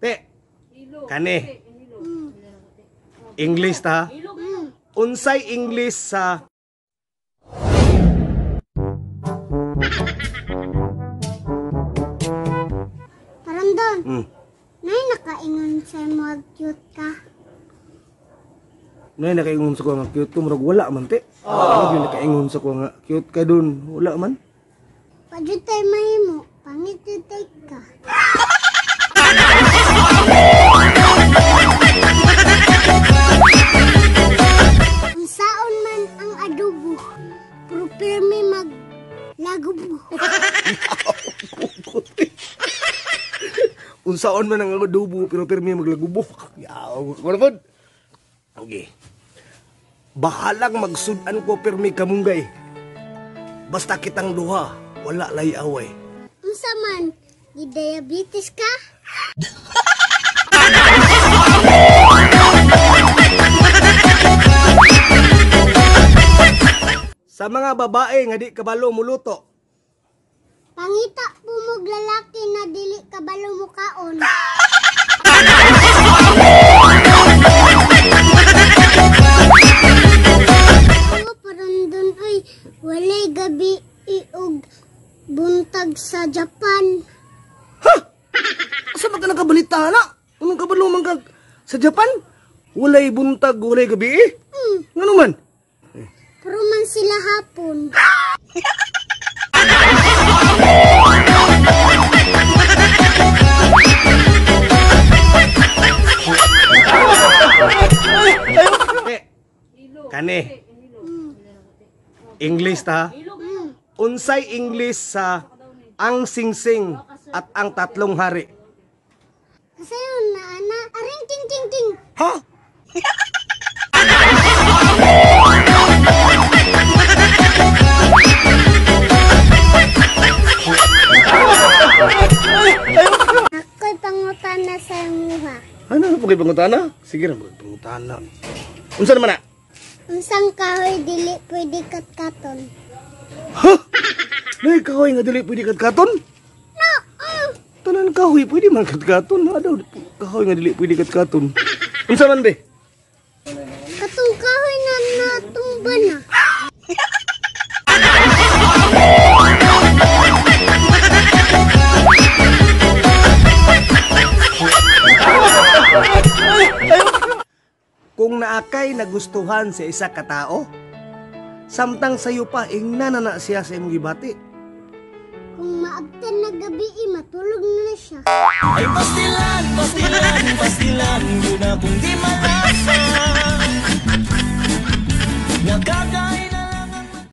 Te, kani. English ta. Unsay English sa Parandon. Nay nakaingon sa mga cute ka. Nay nakaingon sa ko nga cute ko, murag wala man te. Oh. Nakaingon sa ko nga cute ka dun, wala man. Padyo tayo mahimo, pangit jud tay ka. Unsaon man ang adobo, pero pirmi mag lagubo. Unsaon man ang adobo, pero pirmi maglagubo. Yaw, ko na pod. Okay. Bahalang magsud-an ko pirmi kamunggay. Basta kitang duha, wala lay away. Unsa man, gi-diabetes ka? Sa mga babae nga di kabalo muluto. Pangita pumog lalaki na dili kabalo mukaon. Ako parang dun ay walay gabi iog buntag sa Japan. Ha? Asa man ka nakabalita na? Anong kabalo man ka sa Japan? Walay buntag, walay gabi eh? Ngano man? Pero man sila hapon. Kani. English ta. Unsay English sa ang singsing at ang tatlong hari? Kasi yun na ana, aring ting ting ting. Ha? Ako'y pangutana sa imuha. Ano na pagay pangutana? Sige ra pangutana. Unsa naman na? Unsang kahoy dili pwede katkaton? Ha? Nay kahoy nga dili pwede katkaton? No. Tanan kahoy pwede man katkaton. Adaw kahoy nga dili pwede katkaton. Unsa man be? Katong kahoy na natumba na. Kung naakay nagustuhan sa isa ka tao, samtang sayo pa ingna na na siya sa imong gibati. Kung maabtan na gabi, matulog na na siya. Ay pastilan, pastilan, pastilan, yun akong di mata.